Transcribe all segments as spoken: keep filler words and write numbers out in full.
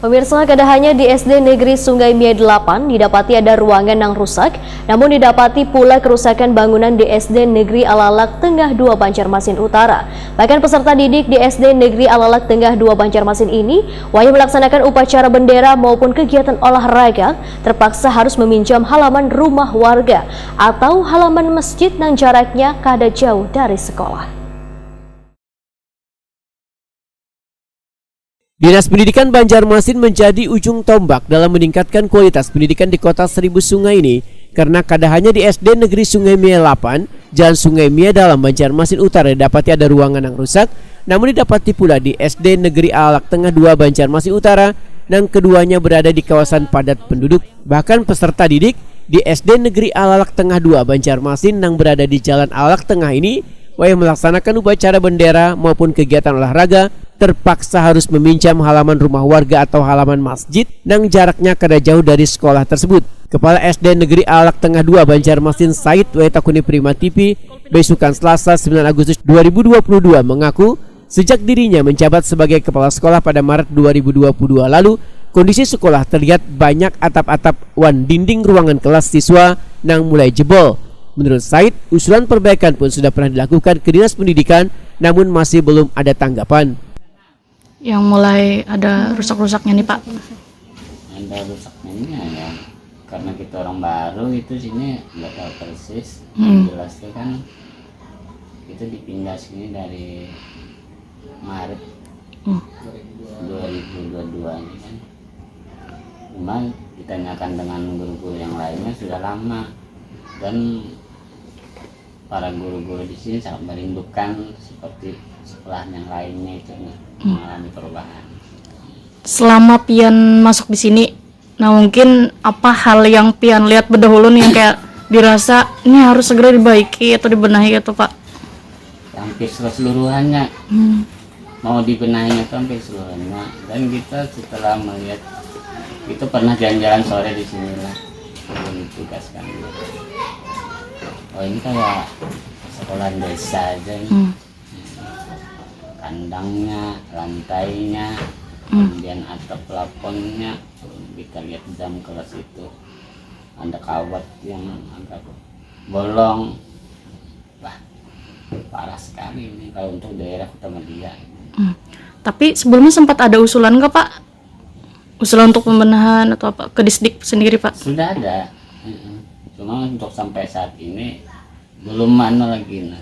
Pemirsa, kada hanya di S D Negeri Sungai Mie delapan didapati ada ruangan nang rusak, namun didapati pula kerusakan bangunan di S D Negeri Alalak Tengah dua Banjarmasin Utara. Bahkan peserta didik di S D Negeri Alalak Tengah dua Banjarmasin ini, wayah melaksanakan upacara bendera maupun kegiatan olahraga, terpaksa harus meminjam halaman rumah warga atau halaman masjid nang jaraknya kada jauh dari sekolah. Dinas Pendidikan Banjarmasin menjadi ujung tombak dalam meningkatkan kualitas pendidikan di Kota Seribu Sungai ini, karena kada hanya di S D Negeri Sungai Mie delapan, Jalan Sungai Mie Dalam, Banjarmasin Utara didapati ada ruangan yang rusak, namun didapati pula di S D Negeri Alalak Tengah dua, Banjarmasin Utara, nang keduanya berada di kawasan padat penduduk. Bahkan peserta didik di S D Negeri Alalak Tengah dua, Banjarmasin, nang berada di Jalan Alalak Tengah ini, wayah melaksanakan upacara bendera maupun kegiatan olahraga, terpaksa harus meminjam halaman rumah warga atau halaman masjid nang jaraknya kada jauh dari sekolah tersebut. Kepala S D Negeri Alalak Tengah dua, Banjarmasin, Said, wayah takuni Prima T V, besukan Selasa, sembilan Agustus dua ribu dua puluh dua, mengaku, sejak dirinya menjabat sebagai kepala sekolah pada Maret dua ribu dua puluh dua lalu, kondisi sekolah terlihat banyak atap-atap wan dinding ruangan kelas siswa nang mulai jebol. Menurut Said, usulan perbaikan pun sudah pernah dilakukan ke Dinas Pendidikan, namun masih belum ada tanggapan. Yang mulai ada rusak-rusaknya nih, Pak? Ada rusaknya ini ya, karena kita orang baru itu sini nggak tahu persis. Hmm. Yang jelas itu kan kita dipindah sini dari Maret. Hmm. Dua ribu dua puluh dua ini kan. Cuma ditanyakan dengan guru-guru yang lainnya sudah lama, dan para guru-guru di sini sangat merindukan seperti sekolah yang lainnya itu, nah, hmm, mengalami perubahan. Selama pian masuk di sini, nah, mungkin apa hal yang pian lihat bedahulu nih yang kayak dirasa ini harus segera dibaiki atau dibenahi gitu, Pak? Hampir seluruhannya. Hmm. Mau dibenahinya tuh hampir seluruhnya. Dan kita setelah melihat, itu pernah jalan-jalan sore di sinilah, sebelum ditugaskan. Oh, ini kayak sekolahan desa aja ini. Hmm. Kandangnya, lantainya, hmm, kemudian atap plafonnya, kita lihat jam kelas itu ada kawat yang agak bolong. Wah, parah sekali ini kalau untuk daerah Kota Media. Hmm. Tapi sebelumnya sempat ada usulan nggak, Pak? Usulan untuk pembenahan atau apa ke Disdik sendiri, Pak? Sudah ada. Mm-mm. Cuma untuk sampai saat ini belum mana lagi, nah.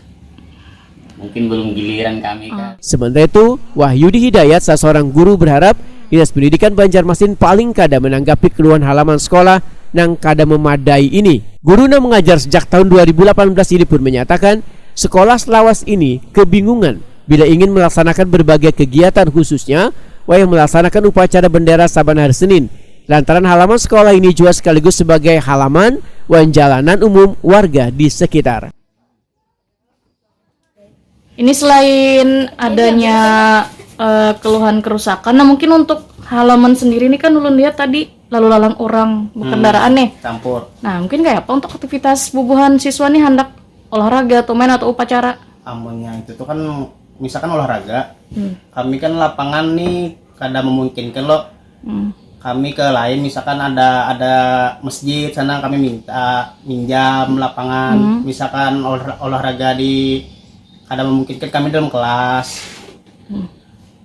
Mungkin belum giliran kami, kan. Sementara itu, Wahyudi Hidayat, salah seorang guru, berharap Dinas Pendidikan Banjarmasin paling kada menanggapi keluhan halaman sekolah nang kada memadai ini. Guru nang mengajar sejak tahun dua ribu delapan belas ini pun menyatakan, sekolah selawas ini kebingungan bila ingin melaksanakan berbagai kegiatan, khususnya wayah melaksanakan upacara bendera saban hari Senin, lantaran halaman sekolah ini jua sekaligus sebagai halaman wan jalanan umum warga di sekitar. Ini selain adanya, eh, keluhan kerusakan, nah, mungkin untuk halaman sendiri nih kan ulun lihat tadi lalu lalang orang berkendaraan nih. Hmm, campur. Nah, mungkin kayak apa untuk aktivitas bubuhan siswa nih, handak olahraga atau main atau upacara? Amunnya itu tuh kan misalkan olahraga, hmm, kami kan lapangan nih kada memungkinkan lo. Hmm. Kami ke lain, misalkan ada ada masjid sana, kami minta minjam lapangan. Hmm. Misalkan olah- olahraga di kada memungkinkan, kami dalam kelas. Hmm.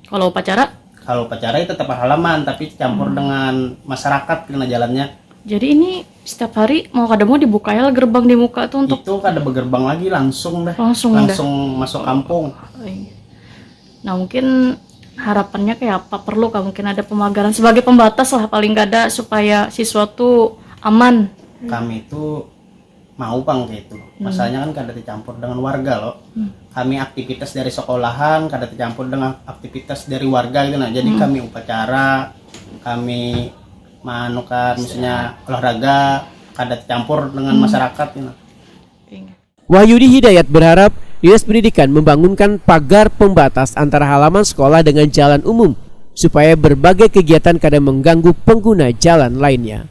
Kalau upacara? Kalau upacara itu tetap halaman, tapi campur, hmm, dengan masyarakat kena jalannya. Jadi ini setiap hari mau kada mau dibuka ya gerbang di muka tuh untuk itu kada bergerbang lagi, langsung dah. Langsung dah. Langsung masuk kampung. Oh, iya. Nah, mungkin harapannya kayak apa? Perlu kah mungkin ada pemagaran sebagai pembatas lah, paling kada, supaya siswa tuh aman? Kami itu mau pang kayak itu. Hmm. Masalahnya kan kada tercampur dengan warga loh. Hmm. Kami aktivitas dari sekolahan kada tercampur dengan aktivitas dari warga gitu, nah. Jadi, hmm, kami upacara, kami manukan, misalnya olahraga, kada tercampur dengan, hmm, masyarakat gitu. Iya. Wahyudi Hidayat berharap Dinas Pendidikan membangunkan pagar pembatas antara halaman sekolah dengan jalan umum, supaya berbagai kegiatan kada mengganggu pengguna jalan lainnya.